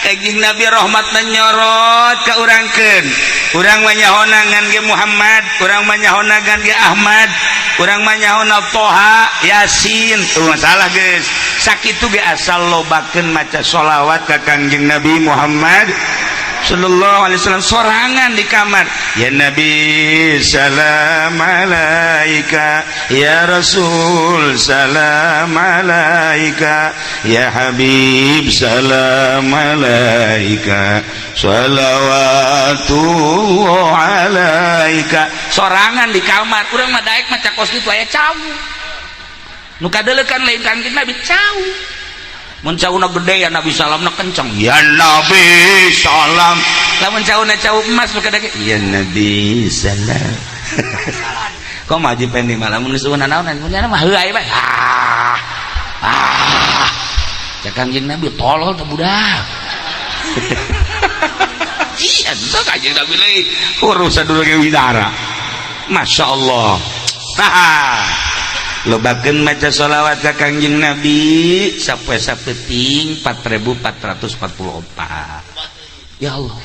Kanjeng Nabi rahmat menyorot ka urangkeun. Urang mah nyahona ngan ge Muhammad, urang mah nyahona ngan ge Ahmad, urang mah nyahona Toha, Yasin. Tuh masalah geus. Sakitu ge asal lobakeun maca sholawat ka Kangjeng Nabi Muhammad sallallahu alaihi wasallam sorangan di kamar. Ya Nabi salam alaika, ya Rasul salam alaika, ya Habib salam alaika, shalawatullah alaika. Sorangan di kamar, urang mah daek maca kos kitu aya cau. Nu kadeulekan lain Kangjeng Nabi cau. Mun cauna gede ya Nabi salamna kenceng. Ya Nabi salam. Lamun cauna cau emas nu kadake ya Nabi salam. Kok maju pendi malah mun geus naonan mun mah heuay bae. Ah. Ah. Cek Kangjeng Nabi tolol teh budak. Iya, teu Kangjeng Nabi leuy urusan dulu ge widara. Masya Allah. Nah, lobakeun maca sholawat ka Kangjeng Nabi sampai sapeting 4444. Ya Allah.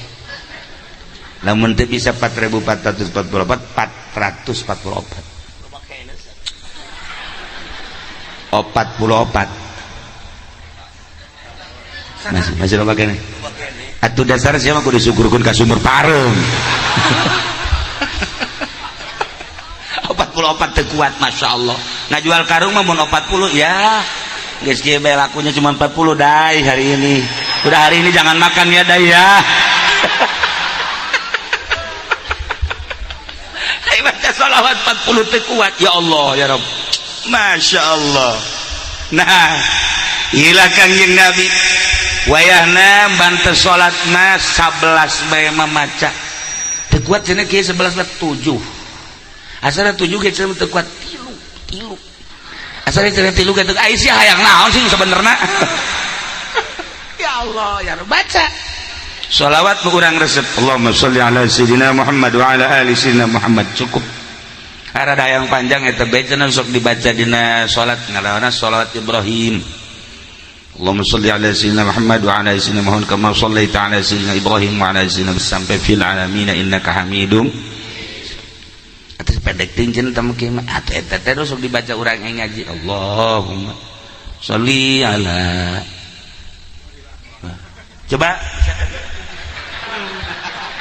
Lamun teu bisa 4444, 444. 44. Masih loba keneh. Atuh dasar sia mah kudu disyukurkeun ka sumur pareum. 44 teu kuat, Masya Allah. Ngajual karung mah mun 40 ya. Geus kieu bae lakunya cuma 40 dai hari ini. Udah hari ini jangan makan ya dai ya. Ayo baca sholawat 40 teu kuat. Ya Allah ya Rabb. Masya Allah. Nah, ilah Kangjeng Nabi. Wayahna bantu salat mah 11 bae mamaca. Teu kuat cenah kieu 11 mah 7. Asalna 7 ge cenah teu kuat tilu, tilu. Asalna cenah tilu ge teu ai sia hayang naon sih sebenarna. Ya Allah, ya Rabb, baca. Sholawat nu urang resep. Allahumma sholli ala sayyidina Muhammad wa ala ali sayyidina Muhammad. Cukup. Rada yang panjang eta bae cenah sok dibaca dina salat ngaranna salat Ibrahim. Allahumma sholli ala sayyidina Muhammad wa ala sayyidina Muhammad kama shallaita ala sayyidina Ibrahim wa ala sayyidina sampai fil alamin innaka Hamidum. Atas pendek ting cenah tamu kieu mah atuh eta teh sok dibaca urang yang ngaji. Allahumma sholli ala. Coba.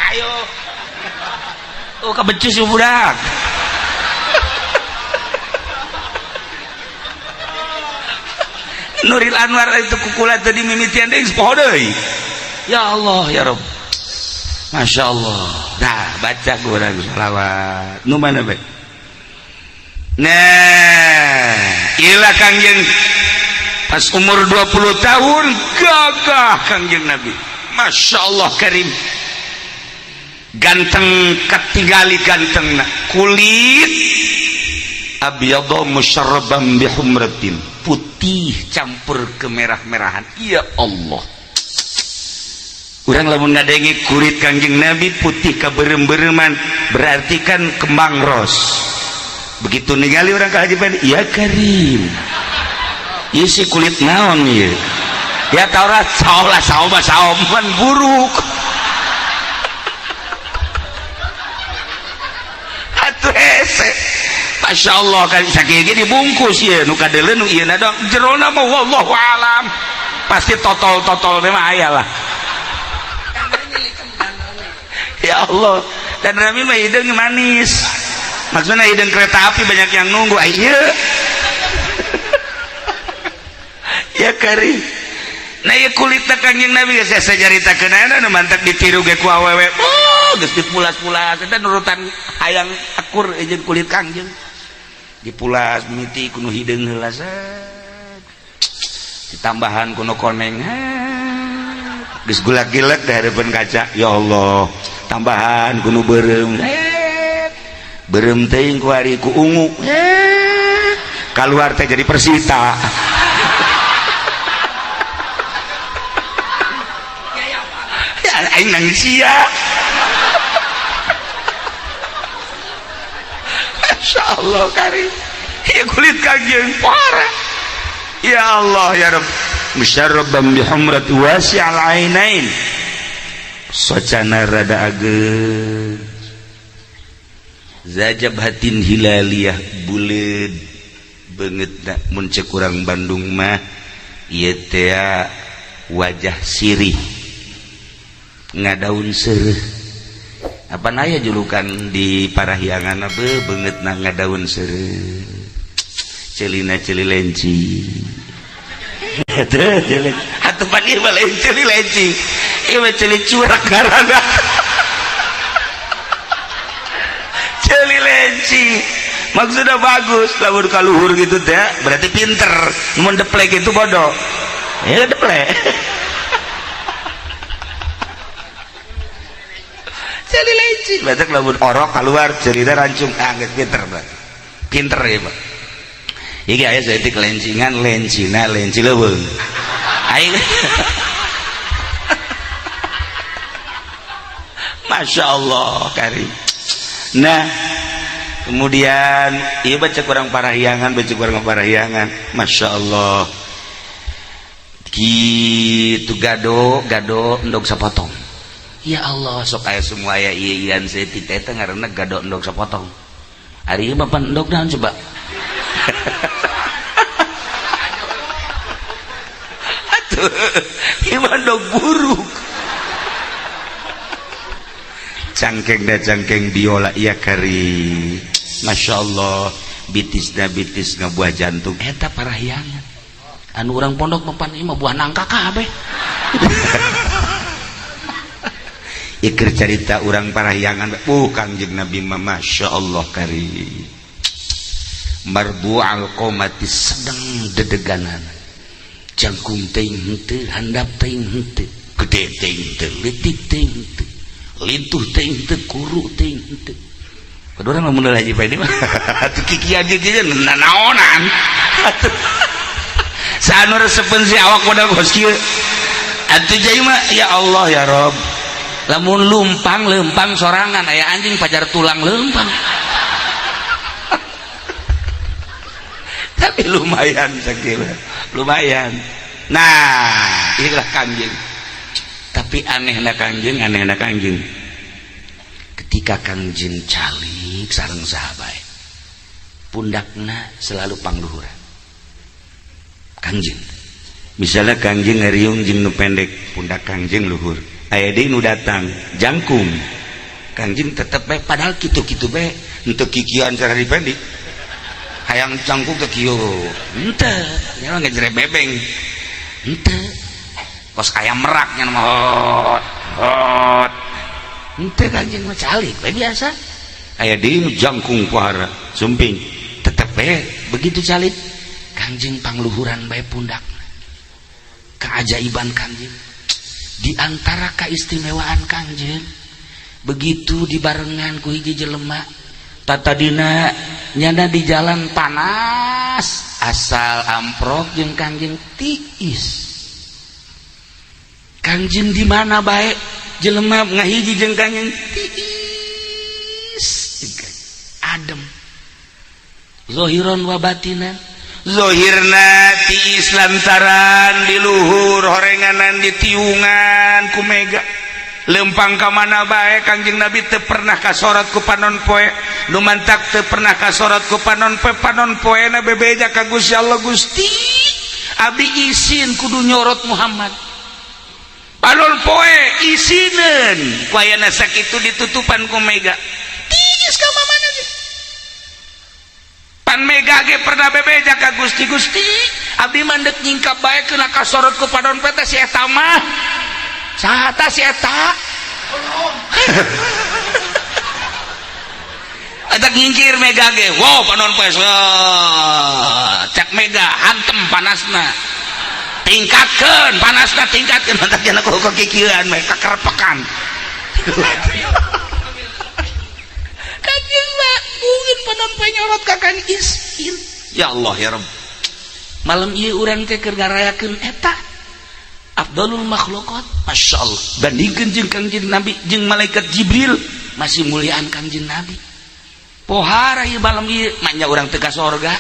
Ayo. Oh kebecus ya budak. Nuril Anwar itu kukula tadi mimitian deui poho deui. Ya Allah ya Rabb. Masya Allah. Nah, baca urang sholawat. Nu mana bae? Nah, ilah Kangjeng pas umur 20 tahun gagah Kangjeng Nabi. Masya Allah karim. Ganteng ketinggali gantengna. Kulit abyadha musyarrabam bihumratin, putih campur kemerah-merahan. Ya Allah. Urang lamun ngadenge kulit Kangjeng Nabi putih kaberem-bereman berarti kan kembang ros. Begitu ningali urang ka Haji Pendi, ya karim. Ieu si kulit naon ieu? Ya taurat saolah saoma saoman buruk. Atuh hese. Masya Allah kan sakieu ge dibungkus ieu nu kadeuleu nu ieu na dong jerona mah wallahu alam. Pasti totol-totol teh mah aya lah. Ya Allah, dan Rami mah hideung manis. Maksudnya hideung kereta api banyak yang nunggu. Ayo. Ya karim. Nah ieu kulitna Kangjeng Nabi geus saya caritakeun aya nu mantak ditiru ge ku awewe. Oh, geus dipulas-pulas eta nurutan hayang akur jeung kulit Kangjeng. Dipulas mimiti ku nu hideung heula set. Ditambahan ku nu koneng. Geus gulak-gilek di hadapan kaca. Ya Allah, tambahan ku nu beureum. Beureum teuing ku ari ku ungu. Kaluar teh jadi Persita. Ya aing nangis sia. Masya Allah karim. Ya kulit Kangjeng parah. Ya Allah ya Rabb. Musyarraban bi humrat wasi'al ainain. Socana rada ageung. Zajabhatin hilaliyah buleud beungeutna mun ceuk urang Bandung mah ieu teh wajah sirih ngadaun seureuh. Apa aya julukan di Parahyangan be beungeutna ngadaun seureuh. Celina celi lenci. Atuh pan ieu mah lain celi lenci. Ieu mah celi curak ngaranna. Celi lenci. Maksudnya bagus, lamun kaluhur gitu teh berarti pinter. Mun deplek itu bodoh. Ya deplek. Celi lenci berarti lamun orok keluar cerita rancung ah geus pinter berarti. Pinter ya, Pak. Iki aya saeutik lencingan lencina lenci leuweung. Aing Masya Allah karim. Nah, kemudian ieu baca kurang parahyangan, baca kurang parahyangan. Masya Allah. Kitu gado, gado endog sapotong. Ya Allah, sok aya semua aya ieu-ieuan saeutik teh ngaranna gado endog sapotong. Ari ieu mah pan endog naon coba? Atuh, ieu mah endog buruk. Cangkeng da cangkeng biola iya kari. Masya Allah, bitisna bitis ngabuah jantung. Eta parahyangan. Anu urang pondok mah pan ieu mah buah nangka kabeh. Iker carita urang parahyangan, Kangjeng Nabi mah Masya Allah kari. Marbu'al qomati sedang dedeganan. Jangkung teuing henteu, handap teuing henteu, gede teuing henteu, leutik teuing henteu, lintuh teuing henteu, kuru teuing henteu. Kudu urang mun haji Pak ini mah atuh kikian kikian nanaonan. Atuh saanu resepeun si awak modal kos kieu. Atuh jai mah ya Allah ya Rob. Lamun lumpang lempang sorangan aya anjing pajar tulang lempang. Tapi lumayan sakieu, lumayan. Nah, inilah Kangjeng. Tapi anehna Kangjeng, anehna Kangjeng. Ketika Kangjeng calik sareng sahabat, pundakna selalu pangluhuran. Kangjeng. Misalnya Kangjeng ngariung jeung nu pendek, pundak Kangjeng luhur. Aya deui nu datang, jangkung. Kangjeng tetep bae padahal kitu-kitu bae, henteu kikieuan cara dipendik. Hayang jangkung teh kieu. Henteu, nya mah ngejere bebeng. Henteu. Kos aya merak nya mah hot hot. Henteu Kangjeng mah calik bae biasa. Aya deui nu jangkung pohara, sumping. Tetep bae begitu calik. Kangjeng pangluhuran bae pundakna. Keajaiban Kangjeng. Di antara keistimewaan Kangjeng, begitu dibarengan ku hiji jelema tatadina nyana di jalan panas asal amprok jeung Kangjeng tiis. Kangjeng di mana bae jelema ngahiji jeung Kangjeng tiis adem zahiran wa batinan. Zohirna tiis lantaran di luhur horenganan di tiungan ku mega lempang ka mana bae Kangjeng Nabi teu pernah kasorot ku panon poe nu mantak teu pernah kasorot ku panon poe panon poena bebeja ka Gusti Allah. Gusti abdi isin kudu nyorot Muhammad panon poe isineun ku ayana sakitu ditutupan ku mega tiis ka mana ge pan mega ge pernah bebeja ka Gusti. Gusti abdi mah deuk nyingkap bae keuna kasorot ku panon poe teh si eta mah saha ta si eta eta nyingkir mega ge wow panon poe cak mega hantem panasna tingkatkeun panasna tingkatkeun mantak jana ku kikieuan meh kakerepekan Kanjeng mah mungkin panon poe nyorot ka Kang Isin. Ya Allah ya Rabb, malam ieu urang teh keur ngarayakeun eta afdalul makhluqat. Masya Allah, bandingkeun jeung Kangjeng Nabi jeung malaikat Jibril masih muliaan Kangjeng Nabi. Pohara ieu malam ieu manya urang teh ka sorga,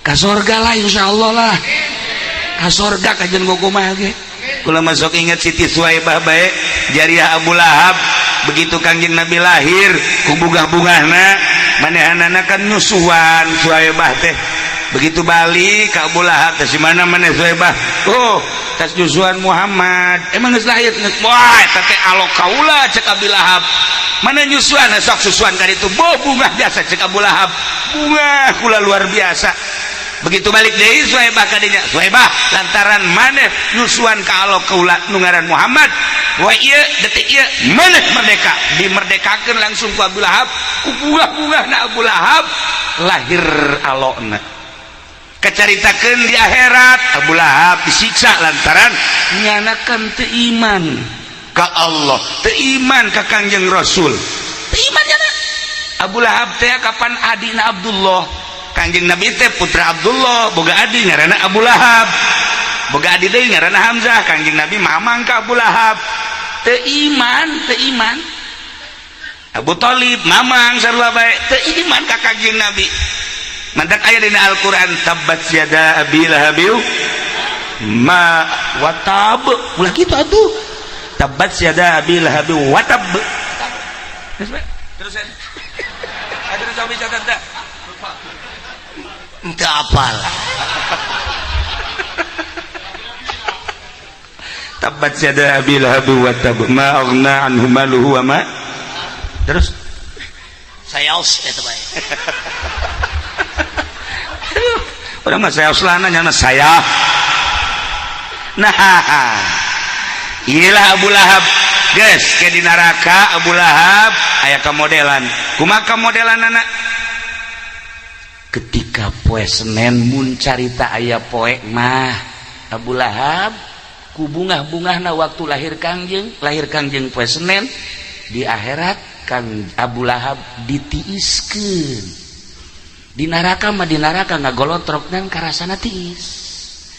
ka sorga lah insyaallah lah. Ka sorga kajen kumaha ge. Kula masuk ingat Siti Suwaibah bae, jariah Abu Lahab. Begitu Kangjeng Nabi lahir, ku bungah-bungahna manehanana kan nyusuan Suwaibah teh. Begitu balik ka Abu Lahab teh, si mana maneh Suwaibah? Oh, tas nyusuan Muhammad. Emang geus lahir? Wah, eta teh alok kaula, cek Abu Lahab. Mana nyusuan? Sok susuan ka ditu. Boh, bungah biasa, cek Abu Lahab. Bungah kula luar biasa. Begitu balik deui Suhaibah ka dinya, Suhaibah, lantaran maneh nyusuan ka alok kaula nu ngaran Muhammad, wah, ieu detik ieu maneh merdeka. Dimerdekakeun langsung ku Abu Lahab, ku bungah-bungahna Abu Lahab lahir alokna. Kecaritakeun di akhirat Abu Lahab disiksa lantaran nyanakan teu iman ka Allah, teu iman ka Kangjeng Rasul, teu iman nyana. Abu Lahab teh kapan adina Abdullah. Kangjeng Nabi teh putra Abdullah, boga adi ngaranna Abu Lahab, boga adi deui ngaranna Hamzah. Kangjeng Nabi mamang ka Abu Lahab, teu iman, teu iman. Abu Thalib mamang sarua bae, teu iman ka Kangjeng Nabi. Mantak aya dina Al-Qur'an, tabbat yada abi lahabiu ma watab. Ulah kitu atuh, tabbat yada abi lahabi watab. Terus terus ada sampai catat teh. Ente apal. Tabbat yada abi lahabi watab ma aghna anhu maluhu wa ma. Terus sayaos eta bae. Urang mah sayaos lana nyana saya. Nah, iyalah Abu Lahab geus ke di neraka. Abu Lahab aya kamodelan. Kumaha kamodelanana? Ketika poe Senin mun carita aya poe mah Abu Lahab ku bungah-bungahna waktu lahir Kangjeng, lahir Kangjeng poe Senin, di akhirat Kang Abu Lahab ditiiskeun di neraka mah. Di neraka ngagolotrok dan karasana tiis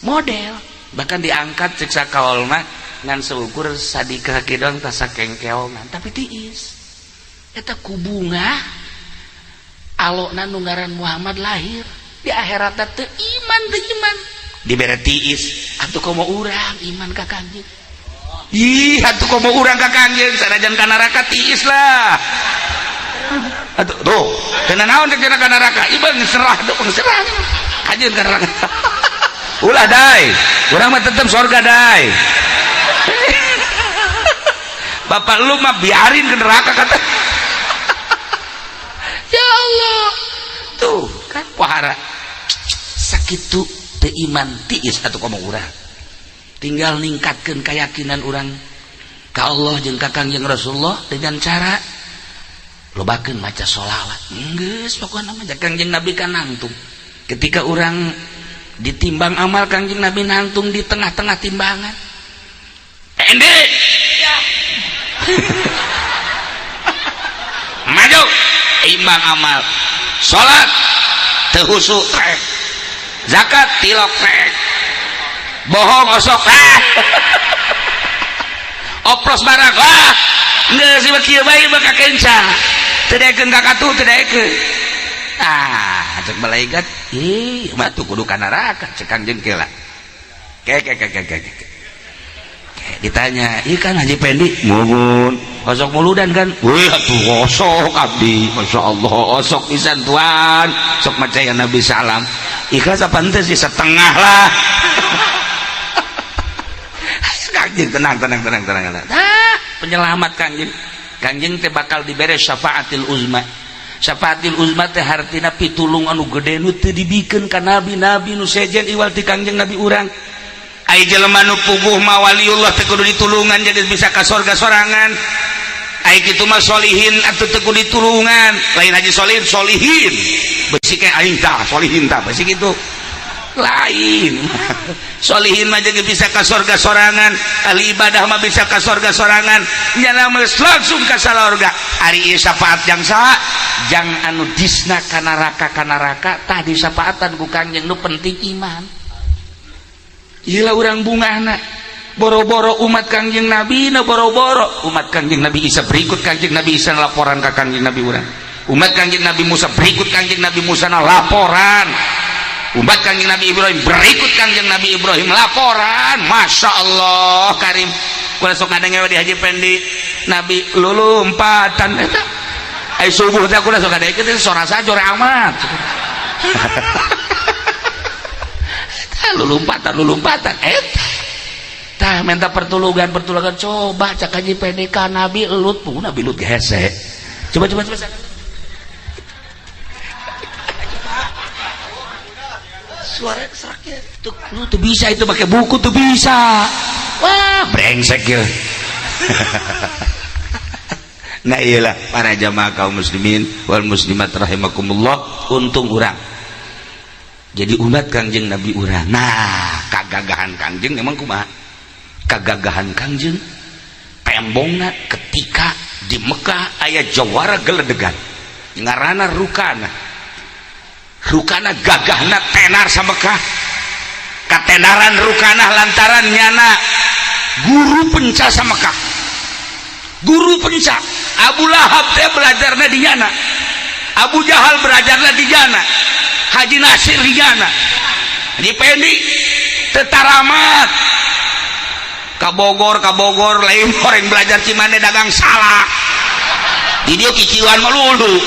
model, bahkan diangkat cek sakaol mah ngan seukur sadika kidong tas sakengkeongan, tapi tiis eta ku bungah alokna nu ngaran Muhammad lahir. Di akhirat teu iman, teu iman, dibere tiis. Atuh komo urang iman ka Kangjeng? Ih, atuh komo urang ka Kangjeng, sanajan ka neraka tiis lah atuh. Tuh, teu naon cek ka neraka ieu serah tuh, serah kajeun ka neraka. Ulah dai, urang mah tetep surga dai. Bapak lu mah biarin ke neraka kata. Ya Allah, tuh kan pohara sakitu teu iman tiis. Atuh komo urang? Tinggal ningkatkeun keyakinan urang ka Allah jeung ka Kangjeng Rasulullah dengan cara lobakeun maca sholawat. Geus pokona mah Kangjeng Nabi kan nangtung ketika urang ditimbang amal. Kangjeng Nabi nangtung di tengah-tengah timbangan. Endi ya. Maju imbang amal. Salat teu husu trek, zakat tilok trek, bohong osok, ah, oplos barang, wah, geus ieu kieu bae mah kakenca teu daekeun ka katuh, teu daekeun. Ah, cek malaikat, ih, mah tuh kudu ka neraka. Cek Kangjeng kela ke ke ke ke ke ke. Ditanya, iya kan Haji Pendi mumun osok muludan kan? Wih, atuh osok abdi, masya Allah, osok pisan tuan, sok maca ya Nabi salam. Ikhlas apa ente sih? Setengah lah. Kangjeng tenang, tenang, tenang, tenang, tenang. Ah, penyelamat Kangjeng. Kangjeng teh bakal dibere syafaatil uzma. Syafaatil uzma teh hartina pitulung anu gede nu teu dibikeun ka nabi-nabi nu sejen iwal ti Kangjeng Nabi urang. Ai jelema nu puguh mah waliullah teh kudu ditulungan, jadi bisa ka sorga sorangan. Ai kitu mah solihin atuh teu kudu ditulungan. Lain haji solihin, solihin. Besi kayak aing tah, solihin tah, besi kitu. Lain. Solihin mah jadi bisa ka sorga sorangan, ahli ibadah mah bisa ka sorga sorangan. Nyana mah langsung ka sorga. Ari ieu syafaat jang saha? Jang anu disna ka neraka, ka neraka tah disafaatan ku Kangjeng, nu penting iman. Gila urang bungahna boro-boro umat Kangjeng Nabi na, boro-boro umat Kangjeng Nabi Isa, berikut Kangjeng Nabi Isa laporan ka Kangjeng Nabi urang. Umat Kangjeng Nabi Musa, berikut Kangjeng Nabi Musa na laporan. Umat Kangjeng Nabi Ibrahim, berikut Kangjeng Nabi Ibrahim laporan, Masya Allah karim. Kula sok ngadenge di Haji Pendi Nabi lulumpatan eta. Ai subuh teh kula sok ngadenge teh sora sajor amat. Eta lulumpatan lulumpatan eta. Tah minta pertolongan pertolongan coba cak Haji Pendi ka Nabi Lut, Nabi Lut hese. Coba coba coba. Suara seraknya tuh, lu tuh bisa itu pakai buku tuh bisa. Wah, brengsek ya. Nah iyalah para jamaah kaum muslimin wal muslimat rahimakumullah, untung urang jadi umat Kangjeng Nabi urang. Nah, kagagahan Kangjeng memang kumaha? Kagagahan Kangjeng tembongna ketika di Mekah aya jawara geledegan ngaranna Rukana. Rukana gagahna tenar sa Mekah. Katenaran Rukana lantaran nyana guru penca sa Mekah. Guru penca Abu Lahab teh belajarna di nyana. Abu Jahal belajarna di nyana. Haji Nasir di nyana. Haji Pendi tetaramat. Ka Bogor, ka Bogor lain orang belajar Cimande dagang salak. Di dieu kiciwan melulu.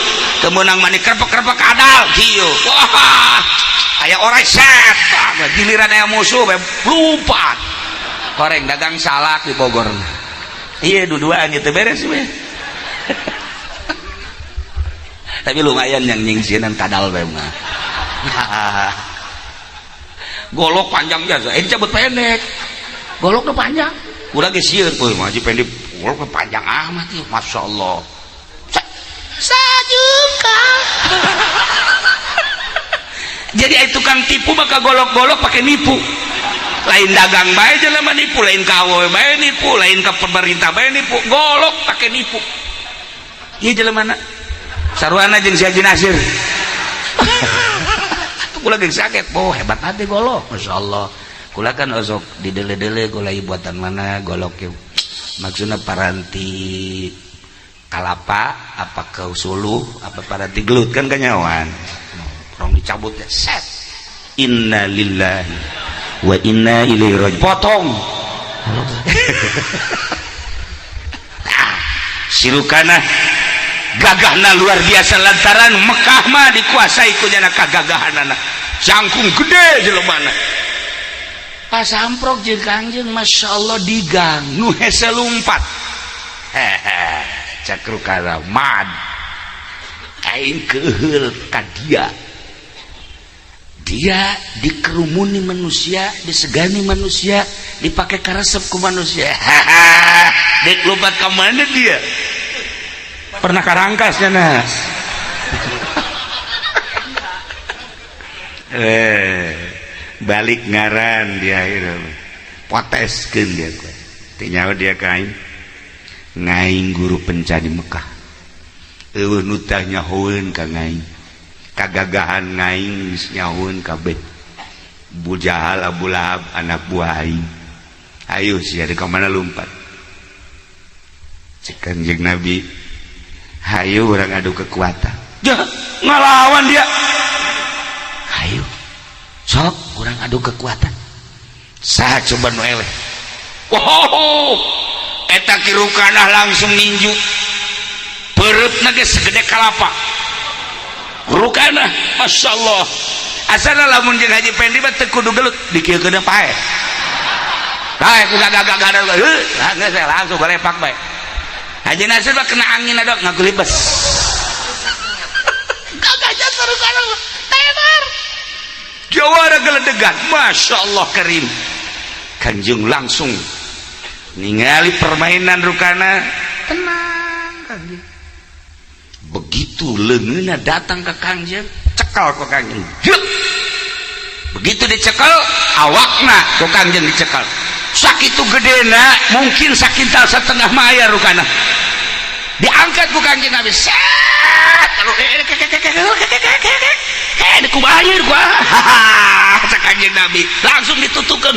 Kemenang mani kerpek-kerpek kadal kieu. Wah, aya orai set. Giliran aya musuh bae lompat. Koreng dagang salak di Bogor. Iya dua-duaan gitu beres we. Tapi lumayan yang nyingsieunan kadal bae mah. Golok panjang jasa, ini cabut pendek. Goloknya panjang. Udah geus sieun, euy mah Haji Pendi goloknya panjang amat ieu, masyaallah. Sajungkal. Jadi ai tukang tipu maka golok-golok pakai nipu. Lain dagang bae jelema nipu, lain ka awewe bae nipu, lain ka pemerintah bae nipu, golok pakai nipu. Ieu jelema na saruana jeung si Haji Nasir. Kula geus sakit, oh hebat hati golok, masyaallah. Kula kan osok didele-dele kula buatan mana golok ieu. Maksudna paranti kalapa apa ke suluh apa paranti gelut kan kanyawan. Rong dicabut ya set. Inna lillahi wa inna ilaihi raji'un. Potong. Nah, si Rukana gagahna luar biasa lantaran Mekah mah dikuasai ku nyana kagagahanana. Jangkung gede jelemana. Pas amprok jeung Kangjeng masyaallah di gang nu hese lumpat. Hehe. Cak Rukana mad aing keuheul ka dia. Dia dikerumuni manusia, disegani manusia, dipakai karesep ku manusia. Hahaha, dek lompat ka mana dia? Pernah karangkas nya balik ngaran dia itu. Poteskeun dia ku. Teu nyaho dia ka aing. Ngaing guru penca di Mekah. Eueuh nu tah nyahoeun ka ngaing. Kagagahan ngaing geus nyahoeun kabeh. Abu Jahal, Abu Lahab anak buah aing. Ayo sia di ka mana lumpat. Cek Kanjeng Nabi, hayu urang adu kekuatan. Jah, ngalawan dia. Hayu. Sok urang adu kekuatan. Saha coba nu eleh. Wow. Eta ki Rukanah langsung ninju. Pereutna ge segede kalapa. Rukanah, masyaallah. Asana lamun jeung Haji Pendi mah teu kudu gelut, dikieukeun pae. Pae ku gagah-gagah heuh, geus langsung golepak bae. Haji Nasir mah kena angin adok ngagulibes. Gagah jasa Rukanah tenar. Jawara geledegan, masyaallah karim. Kanjeng langsung ningali permainan Rukana, tenang Kangjeng. Begitu leungeunna datang ke Kangjeng, cekal ku Kangjeng. Juk. Begitu dicekel, awakna ku Kangjeng dicekel. Sakitu gedena, mungkin sakintal setengah maya Rukana. Diangkat ku Kangjeng Nabi. Set. Kumaha ieu kumaha? Cek Kangjeng Nabi. Langsung ditutukeun.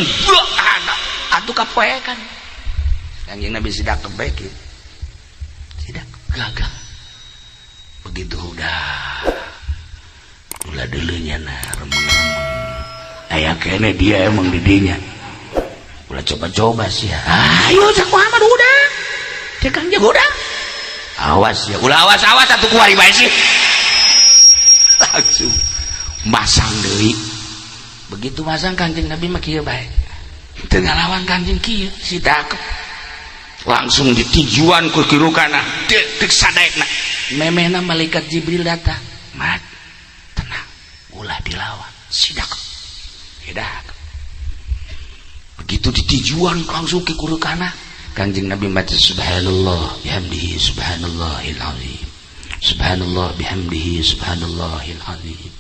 Atuh kapoekan. Kangjeng Nabi sidak kebek, sidak gagah. Begitu udah, ulah dulunya nah remeng-remeng. Aya kene dia emang di dinya. Ulah coba-coba sih. Ayo cak Muhammad udah. Cek Kangjeng udah. Awas ya, ulah awas awas atuh kuari bae sih. Langsung masang deui. Begitu masang Kangjeng Nabi mah kieu bae. Teu ngalawan Kangjeng kieu si dakep. Langsung ditujuan ku kirukana. Deuk sadaekna. Memehna malaikat Jibril datang. Mat, tenang, ulah dilawan. Si dakep. Dakep. Begitu ditujuan langsung ke kurukana. Kangjeng Nabi maca subhanallah bihamdihi subhanallahil azim. Subhanallah bihamdihi subhanallahil azim.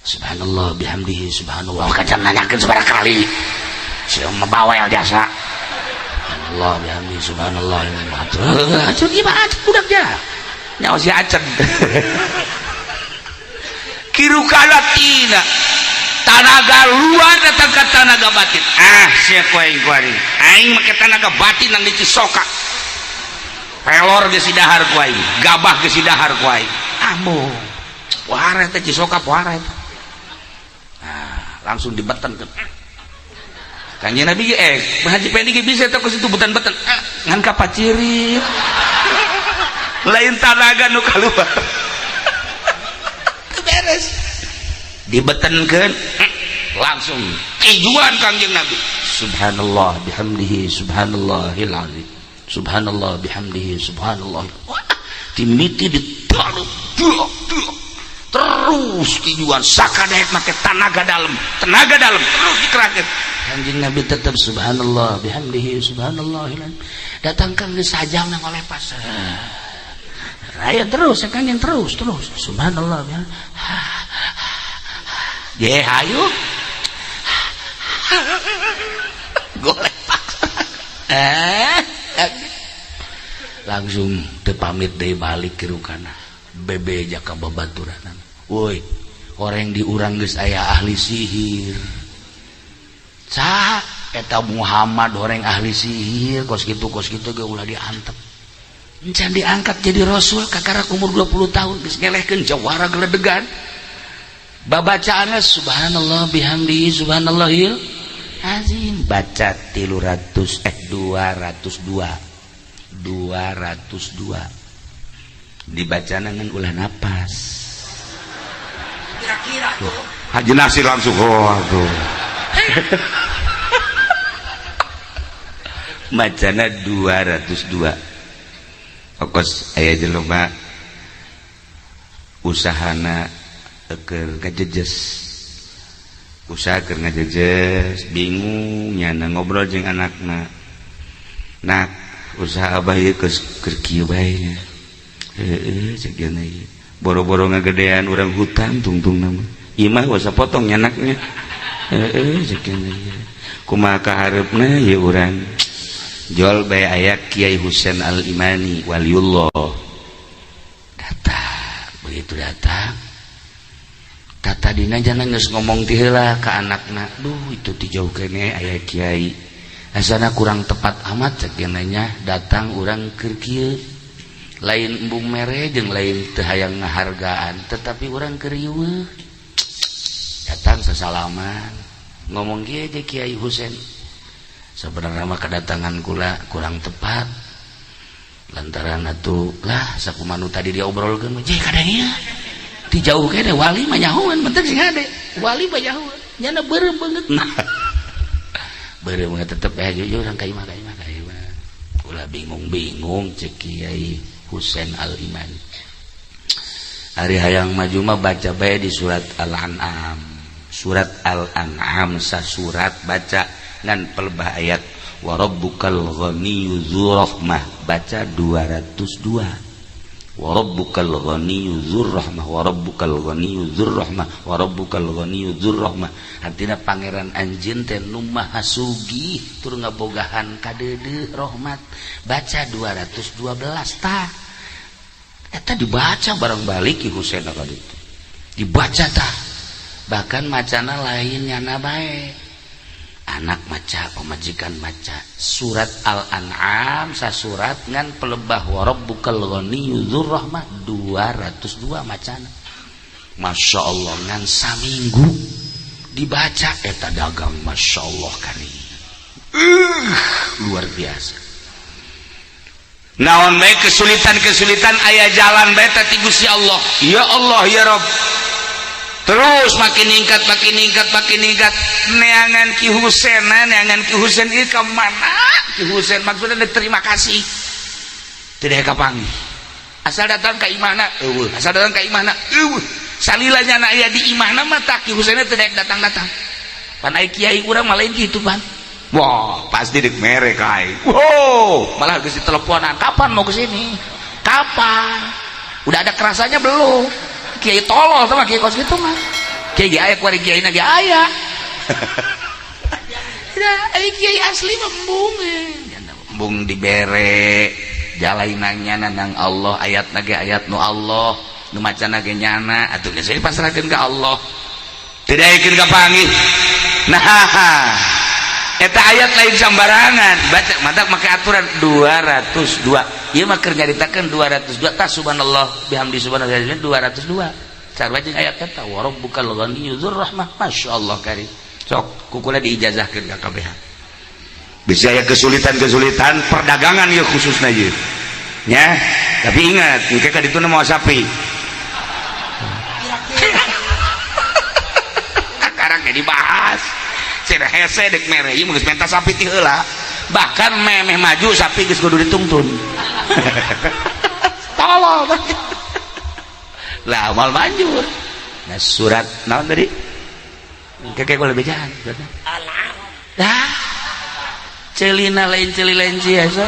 Subhanallah bihamdihi subhanallah. Kacan nanyakeun sabaraha kali. Sia mah bawel jasa. Subhanallah bihamdihi subhanallah. Acun ieu mah acun budak ja. Nyawa si acen. Kirukana tina tanaga luar datang ke tanaga batin. Ah, sia ku aing kuari. Aing make tanaga batin nang di Cisoka. Pelor geus dahar ku aing, gabah geus dahar ku aing. Ambo. Pohara teh Cisoka pohara eta. Nah, langsung dibeten ke. Kanjeng Nabi ge Haji Pendi ge bisa teh ku situ beten-beten. Ah, ngan kapacirit. Lain tanaga nu kaluar. Teu beres. Dibetenkeun langsung tujuan Kangjeng Nabi. Subhanallah bihamdihi subhanallahil azim. Subhanallah bihamdihi subhanallah. Wah, timiti ditaruh terus tujuan sakadek make tenaga dalam terus dikerahkan. Kanjeng Nabi tetap subhanallah bihamdihi subhanallahil azim. Datangkan ke sajam nang oleh pas. Raya terus ya Kanjeng terus terus subhanallah bihamdihi. Ye hayu. Golek paksa. Langsung teu pamit deui balik ke rukana. Bebe jaka babaturanana. Woi, orang di urang geus aya ahli sihir. Saha eta Muhammad orang ahli sihir kos kitu ge ulah diantep. Encan diangkat jadi rasul kakarak umur 20 tahun geus ngelehkeun jawara geledegan. Babacaanna subhanallah bihamdihi subhanallahil azim. Baca 300 202. 202 dibaca dengan ulah napas. Kira-kira tuh Haji Nasir langsung oh aduh. Macana 202. Okos aya jelema usahana keur ngajejes. Usaha keur ngajejes, bingung nyana ngobrol jeung anakna. Nak, usaha abah ieu keur kieu bae nya. Heueuh cek geuna ieu. Boro-boro ngagedean urang hutang tungtungna mah. Imah wasa potong nyanaknya. Heueuh cek geuna ieu. Kumaha kahareupna ieu urang. Jual bae aya Kiai Husain Al-Imani waliullah. Datang, begitu datang tata dina jangan geus ngomong ti heula ka anakna. Duh itu ti jauh kene aya kiai. Asana kurang tepat amat cek nya datang urang keur kieu. Lain embung mere jeung lain teu hayang ngahargaan, tetapi urang keur riweuh. Datang sasalaman, ngomong kieu je Kiai Husain. Sebenarnya mah kedatangan kula kurang tepat. Lantaran atuh lah sakumaha nu tadi diobrolkeun mah je kadangnya. Ti jauh kene wali mah nyahoan penting sing hade. Wali mah nyahoan. Nyana beureum beungeut. Beureum beungeut tetep aya jujur ka imah ka imah ka imah. Ulah bingung-bingung cek Kiai Husain Al-Imani. Ari hayang maju mah baca bae di surat Al-An'am. Surat Al-An'am sasurat baca ngan pelebah ayat wa rabbukal ghaniyyu dzur rahmah baca 202. Wa rabbukal ghaniyyu dzur rahmah wa rabbukal ghaniyyu dzur rahmah wa rabbukal ghaniyyu dzur rahmah. Artina pangeran anjeun teh nu maha sugih tur ngabogahan kadeudeuh rahmat. Baca 212 tah. Eta dibaca bareng balik Ki Husain ka ditu. Dibaca tah. Bahkan macana lain nyana bae. Anak maca, pemajikan maca surat Al-An'am sasurat ngan pelebah wa rabbukal ghaniyyu dzur rahmah 202 macana. Masya Allah ngan saminggu Dibaca eta dagang, Masya Allah kari, luar biasa. Naon bae kesulitan-kesulitan, aya jalan bae ti Gusti Allah. Ya Allah, ya Rob. Terus makin ningkat, makin ningkat, makin ningkat. Neangan Ki Husen, neangan Ki Husen ieu ka mana? Ki Husen maksudnya terima kasih. Tidak kapanggih. Asal datang ka imahna euweuh, asal datang ka imahna euweuh. Salila nyana aya di imahna mah, tak Ki Husen teu datang-datang. Pan ai kiai urang mah lain kitu pan. Wah, pasti dek mere ka aing. Wow, malah geus diteleponan, kapan mau ke sini? Kapan? Udah ada kerasanya belum? Kiai tolol sama kiai kos gitu mah. Kiai ge aya kuari, kiai ge aya. Ya, ai kiai asli mah embung. Embung dibere jalainannya nang Allah, ayat ge ayat nu Allah, nu macana ge nyana atuh geus dipasrahkeun ka Allah. Tidak yakin kapanggih. Nah, eta ayat lain sembarangan baca, mantap make aturan 202. Ieu mah keur nyaritakeun 202 tah, subhanallah bihamdi subhanallah 202, sarua jeung ayat eta wa rabbukal ghaniyyu dzur rahmah. Masyaallah kari. Sok kukula diijazahkeun ka kabeh. Bisa aya kesulitan-kesulitan perdagangan ya, khususnya ieu nya. Tapi ingat, engke ka dituna mau sapi sekarang dibahas. Cenah hese dek mere ieu geus menta sapi ti heula. Bahkan memeh maju sapi geus kudu ditungtun. Tolol lah, mal manjur. Nah, surat naon tadi? Kakek boleh bejaan. Dah, celina lain celi lain biasa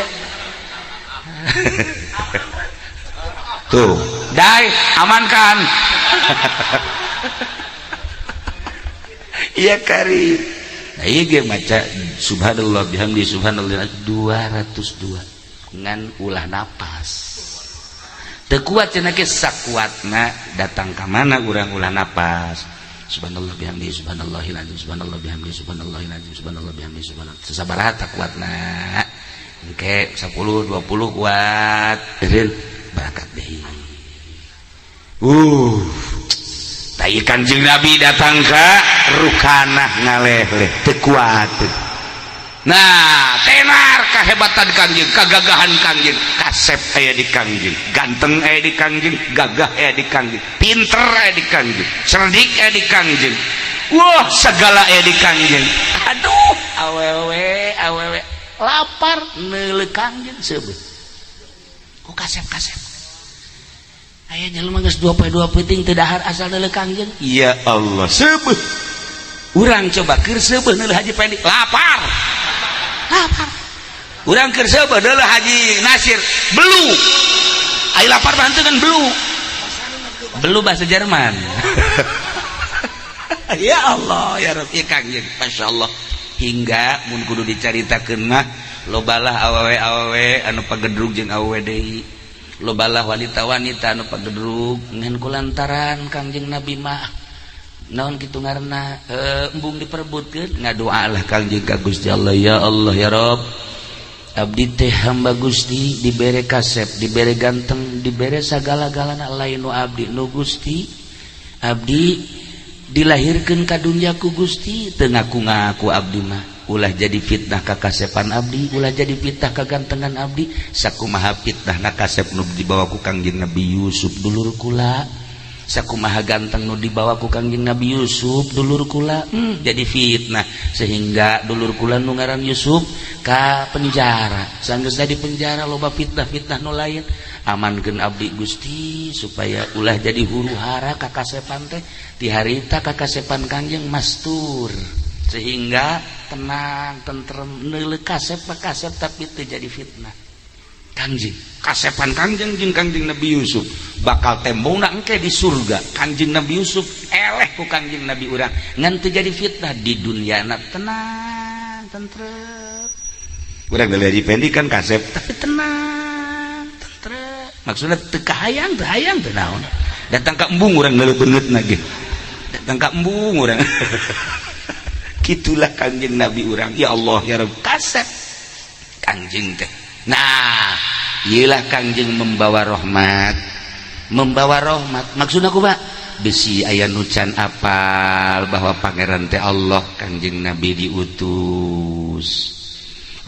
tuh. Dai amankan. Iya kari. Nah, iya ge maca subhanallah bihamdi subhanallah 202 ngan ulah napas. Teu kuat cenah ge, sakuatna datang ka mana urang ulah napas. Subhanallah bihamdi subhanallahil azim, subhanallah bihamdi subhanallahil azim, subhanallah bihamdi subhanallah. Sesabaraha tak kuatna. Engke 10 20 kuat. Eureun barakat deui. Tai Kanjeng Nabi datang ka Rukanah ngaleh-leh teu kuat. Nah, tenar kehebatan Kangjeng, kagagahan Kangjeng, kasep aya di Kangjeng, ganteng aya di Kangjeng, gagah aya di Kangjeng, pinter aya di Kangjeng, cerdik aya di Kangjeng. Wah, segala aya di Kangjeng. Aduh, awewe awewe lapar neuleuh Kangjeng seubeuh. Ku kasep-kasep. Aya jelema geus 2 poe 2 peuting teu dahar asal neuleuh Kangjeng. Ya Allah, seubeuh. Urang coba keur seubeuh neuleuh Haji Pendi, lapar. Lapar. Urang keur seubeuh neuleuh Haji Nasir, belu. Ai lapar mah henteu kan belu. Belu bahasa Jerman. Ya Allah, ya Rabbi Kangjeng, masyaallah. Hingga mun kudu dicaritakeun mah lobalah awewe-awewe anu pagedrug jeung awewe deui. Lobalah wanita-wanita anu pagedrug ngan kulantaran Kangjeng Nabi mah naon kitu ngaranna, embung diperebutkeun, ngadoalah Kangjeng ka Gusti Allah, ya Allah ya Rob, abdi teh hamba Gusti, dibere kasep, dibere ganteng, dibere sagala-galana, lain nu abdi, nu Gusti. Abdi dilahirkeun ka dunya ku Gusti, teu ngaku-ngaku abdi mah. Ulah jadi fitnah ka kasepan abdi, ulah jadi fitnah ka gantengan abdi. Sakumaha fitnah na kasep nu dibawa ku Kangjeng Nabi Yusuf dulur kula, sakumaha ganteng nu dibawa ku Kangjeng Nabi Yusuf dulur kula, jadi fitnah sehingga dulur kula nu ngaran Yusuf ka penjara. Sanggeusna di penjara loba fitnah-fitnah nu lain. Amankeun abdi Gusti supaya ulah jadi huru hara ka kasepan teh. Di harita ka kasepan Kangjeng mastur sehingga tenang tentrem neuleuh kasep kasep tapi teu jadi fitnah. Kangjeng kasepan Kangjeng jeung Kangjeng Nabi Yusuf bakal tembongna engke di surga. Kangjeng Nabi Yusuf eleh ku Kangjeng Nabi urang ngan teu jadi fitnah di dunia na, tenang tentrem. Urang dari Haji Pendi kan kasep tapi tenang tentrem, maksudnya teu kahayang, teu hayang, teu naon. Datang ka embung urang neuleuh beungeutna ge, datang ka embung urang. Gitulah Kangjeng Nabi urang. Ya Allah ya Rabb, kasep Kangjeng teh. Nah, iyalah Kangjeng membawa rahmat, membawa rahmat. Maksud aku, Pak, Bisi aya nu can apal bahwa Pangeran teh Allah, Kangjeng Nabi diutus,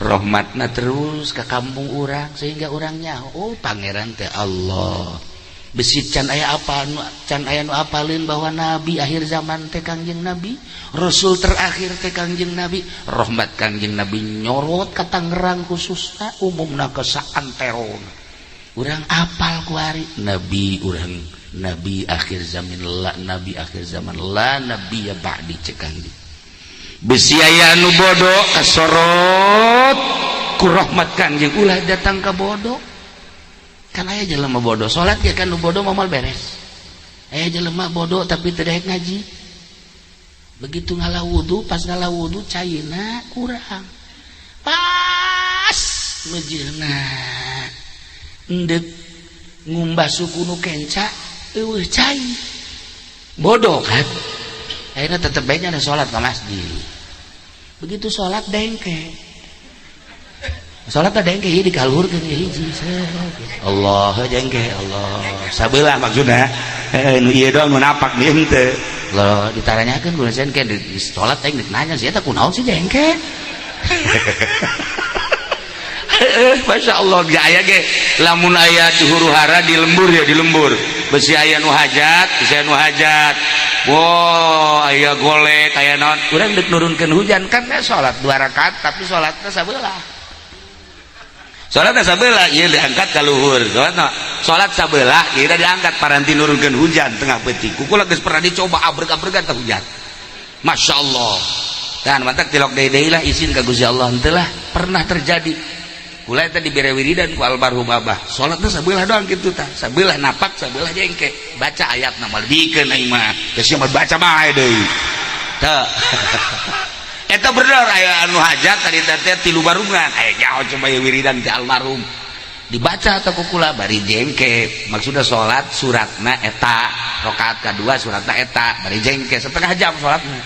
rahmatna terus ke kampung urang sehingga orangnya, oh, Pangeran teh Allah. Bisi can aya apa nu can aya nu apalin bahwa nabi akhir zaman teh Kangjeng Nabi, rasul terakhir teh Kangjeng Nabi, rahmat Kangjeng Nabi nyorot ka Tangerang khususna, umumna ke saantero urang apal kuari nabi urang, nabi akhir zaman la nabi akhir zaman la nabi ya ba'di cek Kangjeng. Bisi aya nu bodoh, kasorot ku rahmat Kangjeng. Ulah datang ka bodoh kan. Aya jelema bodoh salat ya kan, nu bodoh moal beres. Aya jelema bodoh tapi tidak ngaji, begitu ngalah wudu, pas ngalah wudu caina kurang, pas mejeuna endek ngumbah suku nu kenca, eueuh cai. Bodoh kan, akhirnya tetep bae ada sholat ke masjid. Begitu sholat dengke, salat teh dengke ieu dikaluhurkeun hiji, Allah jengke Allah sabelah. Maksudna nu ieu doang nu napak di henteu lo ditaranyakeun ku jengke di salat teh nanya sih, eta kunaon sih jengke? Masya Allah, gak aya ge lamun aya di huru hara di lembur ya, di lembur besi aya nu hajat, besi aya nu hajat. Wow, aya golek aya naon, urang deuk nurunkeun hujan kan ya, salat dua rakaat tapi salatna sabelah, salat sabelah ieu diangkat ka luhur. Salat salat sabelah ieu diangkat paranti nurunkeun hujan tengah peuting. Ku kula geus pernah dicoba, abreg-abregan teh hujan. Masya Allah. Dan mantak tilok deui lah izin ka Gusti Allah henteu lah pernah terjadi. Kula eta dibere wiridan ku almarhum abah, salatna sabelah doang kitu tah, sabelah napak, sabelah jengke, baca ayat nama bikeun aing mah geus mah baca bae deui teu. Eta bener, aya anu hajat tadi teh tilu barungan, aya nyaho coba ya wiridan ti almarhum dibaca atau kukula bari jengke. Maksudnya salat suratna eta rakaat kedua suratna eta bari jengke setengah jam salatna,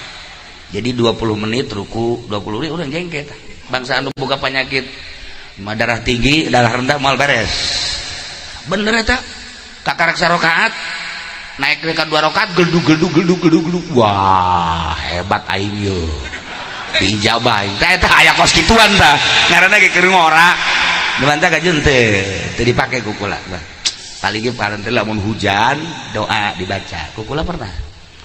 jadi 20 menit ruku, 20 menit udah jengke tah. Bangsa anu boga penyakit darah tinggi, darah rendah mal beres. Bener eta kakarak sarokaat naik ke dua rakaat, gelduk gelduk gelduk gelduk gelduk. Wah, hebat aing ye, diijabah aing tah. Eta aya kos kituan tah, ngaranna ge keur ngora dibantah kajeun teh teu dipake ku kula. Paling ge paranti lamun hujan doa dibaca ku kula pernah,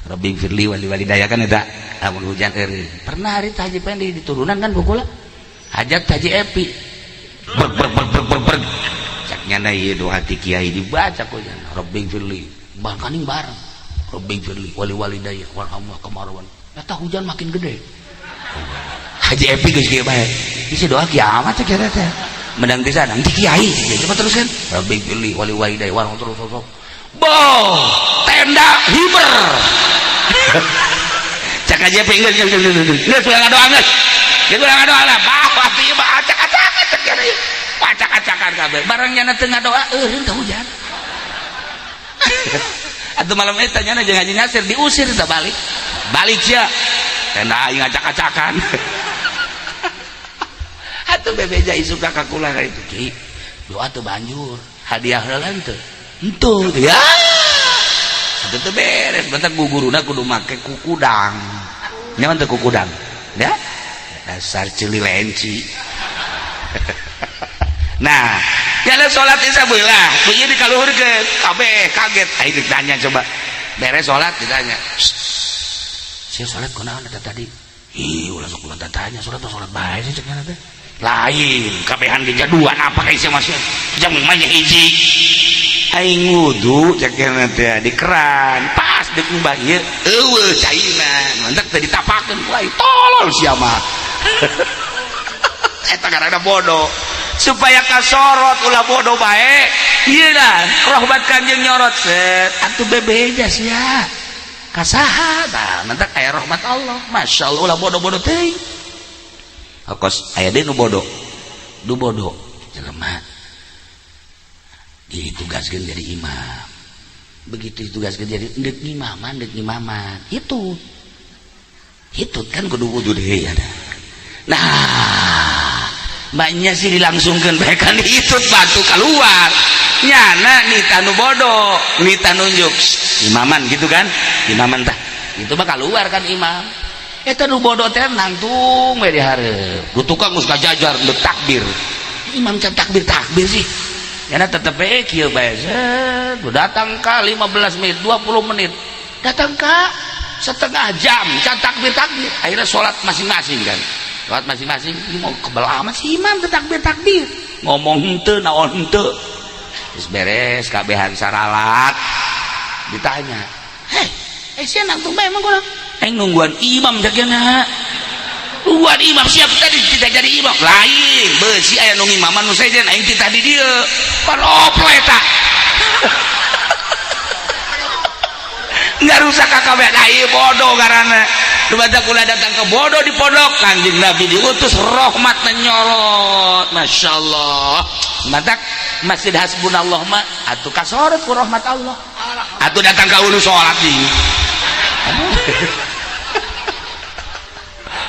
Rabbighfirli wali walidayya kan eta lamun hujan eureun. Pernah hari Haji Pendi diturunan kan ku kula, hajat Haji Epi, brek brek brek brek brek brek. Cak nyana ieu doa ti kiai dibaca ku nyana, Rabbighfirli bahkan bareng Rabbighfirli wali walidayya warhamhuma kama rabbayani. Eta hujan makin gede. Haji Epi geus kieu bae, isi doa kiamat cek eta teh menang pisan nanti kiai. Coba teruskan, Rabbighfirli wali walidayya warham, terus terus. Boh, tenda hiber. Cak Haji Epi, geus geus geus geus geus ulah ngadoa, geus geus ulah ngadoa lah. Bah, hati mah acak-acakan cek kiai, acak-acakan kabeh barang nyana teu ngadoa, eureun teh hujan. Atuh malam eta nyana jeung Haji Nasir diusir teh, balik balik sia, tenda aing acak-acakan. Atuh bebeja isuk ka kula ka itu, "Ki, doa teu banjur, hadiah heula henteu?" "Henteu." Ya atuh teu beres, bentar guguruna kudu make kukudang. Nyaman teu kukudang ya, dasar ceuli lenci. Nah, jalan sholat isya belah ieu dikaluhurkeun kabeh kaget. Aing ditanya coba, beres sholat ditanya, "Sia sholat kunaon eta tadi?" "Ih, ulah sok ulah tanya, sholat tuh sholat bae sih," cek teh. "Lain kabehan ge jaduan apa ka sia masih jam mah hiji aing wudu," cek teh, "di keran pas deuk ngumbah ieu eueuh caina, mantak teh ditapakeun ku aing. Tolol sia mah." Eta karena bodoh. Supaya kasorot ulah bodoh bae, ieu lah rahmat Kanjeng nyorot set atuh bebeja sia kasaha tah, mantak aya rahmat Allah. Masya Allah, ulah bodoh-bodoh teuing. Kos aya deui nu bodoh, nu bodoh jelema ditugaskeun jadi imam. Begitu ditugaskeun jadi deuk ngimaman, deuk ngimaman itu hitut kan kudu wudu deui ada. Nah, Banyak sih dilangsungkan bae kan itu batu keluar. Nyana nita nu bodoh, nita nunjuk imaman gitu kan, imaman tah itu mah keluar kan imam. Eta nu bodoh teh nangtung we di hareup. Du tukang geus ngajajar nu takbir. Imam can takbir takbir sih. Nyana tetep we kieu bae. Set, datang ka 15 menit, 20 menit. Datang ka setengah jam can takbir takbir. Akhirnya sholat masing-masing kan. Sholat masing-masing, ini mau kebel amat sih imam teu takbir takbir. Ngomong henteu naon henteu. Terus beres kabehan saralat ditanya, "Hei, sia nangtung bae emang kurang?" "Aing nungguan imam jagana." Nungguan imam siap tadi tidak jadi imam. Lain, beusi aya nu ngimaman nu sejen aing titah di dieu. Pan oplo eta. Nggak rusak KKB, nah ieu bodoh karena nu baca kula datang ke bodoh di pondok Kanjeng Nabi diutus rahmat menyorot. Masya Allah. Matak Masjid Hasbunallah mah atuh kasorot ku rahmat Allah. Atuh datang ka ulu salat di.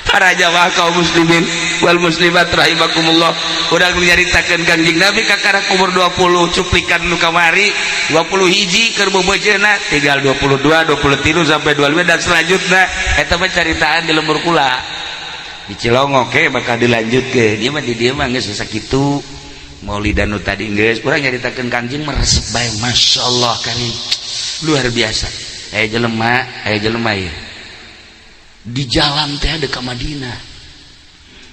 Para jamaah kaum muslimin wal muslimat rahimakumullah. Urang nyaritakeun Kanjeng Nabi kakara umur 20 cuplikan nu kamari 20 hiji keur bobojeuna tinggal 22 23 sampai 25 dan selanjutnya eta mah caritaan di lembur kula. Di Cilongok ke bakal dilanjutkeun. Ieu mah di dieu mah geus sakitu. Maulidan nu tadi geus urang nyaritakeun Kanjeng meresep bae masyaallah karim. Luar biasa. Aya jelema ieu. Di jalan teh ada ka Madinah.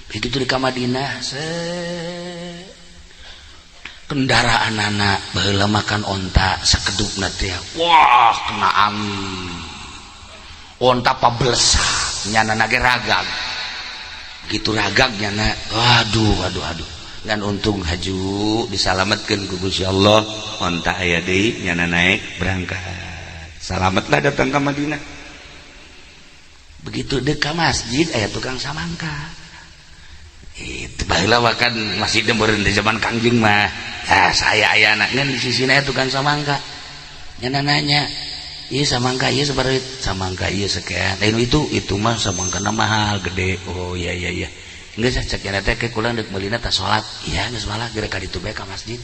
Begitu di ka Madinah, kendaraan anak baheula makan onta sakedupna teh. Wah, kena angin. Onta pablesak, nyana ge ragag. Gitu ragag nyana. Aduh, aduh, aduh. Ngan untung haju disalametkeun ku Gusti Allah. Onta aya deui nyana naik berangkat. Salametlah datang ke Madinah. Begitu dekat masjid aya tukang samangka. Itu baheula makan masih meureun di zaman Kangjeng mah. Ah, saya ayana ngan di sisina aya tukang samangka. Nyana nanya, "Ieu samangka ieu sabaraha?" "Samangka ieu sekian." "Lain itu mah samangkana mahal gede." "Oh iya iya iya." Geus cek nya teh ke kula deuk meulina tah salat. Iya geus malah geura ka ditu bae ka masjid.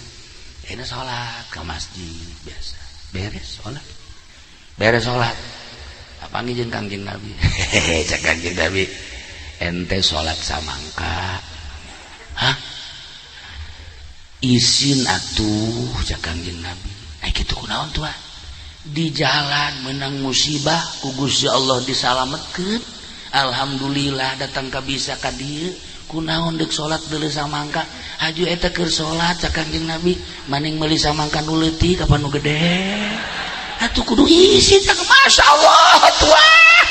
Ayeuna salat ka masjid biasa. Beres salat. Beres salat. Apanggih jeung Kangjeng Nabi. Hehehe cek Kangjeng Nabi, "Ente salat samangka." "Hah?" "Isin atuh," cek Kangjeng Nabi. "Ai kitu kunaon tuh?" Di jalan menang musibah ku Gusti Allah disalametkeun. Alhamdulillah datang ka bisa ka dieu. Kunaon deuk salat deuleu samangka? Haju eta keur salat cek Kangjeng Nabi, maning meuli samangka nu leutik apa nu gede? Atuh kudu isin cek masyaallah tuah.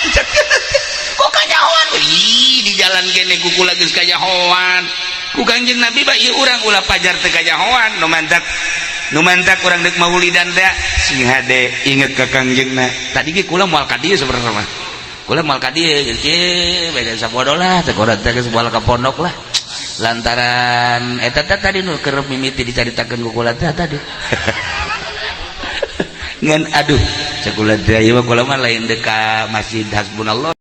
Kok kanyahoan? Ih, di jalan kene ku kula geus kanyahoan. Ku Kangjeng Nabi ba ieu urang ulah pajar teu kanyahoan. Nu mantak urang deuk maulidan teh sing hade inget ka Kangjengna. Tadi ge kula moal ka dieu sebenarnya mah. Kula moal ka dieu geus kieu beda sabodo lah teh urang teh geus moal ka pondok lah. Lantaran eta teh tadi nu keur mimiti dicaritakeun ku kula teh tadi. Ngan aduh cek kula teh ieu mah kula mah lain deuk ka Masjid Hasbunallah.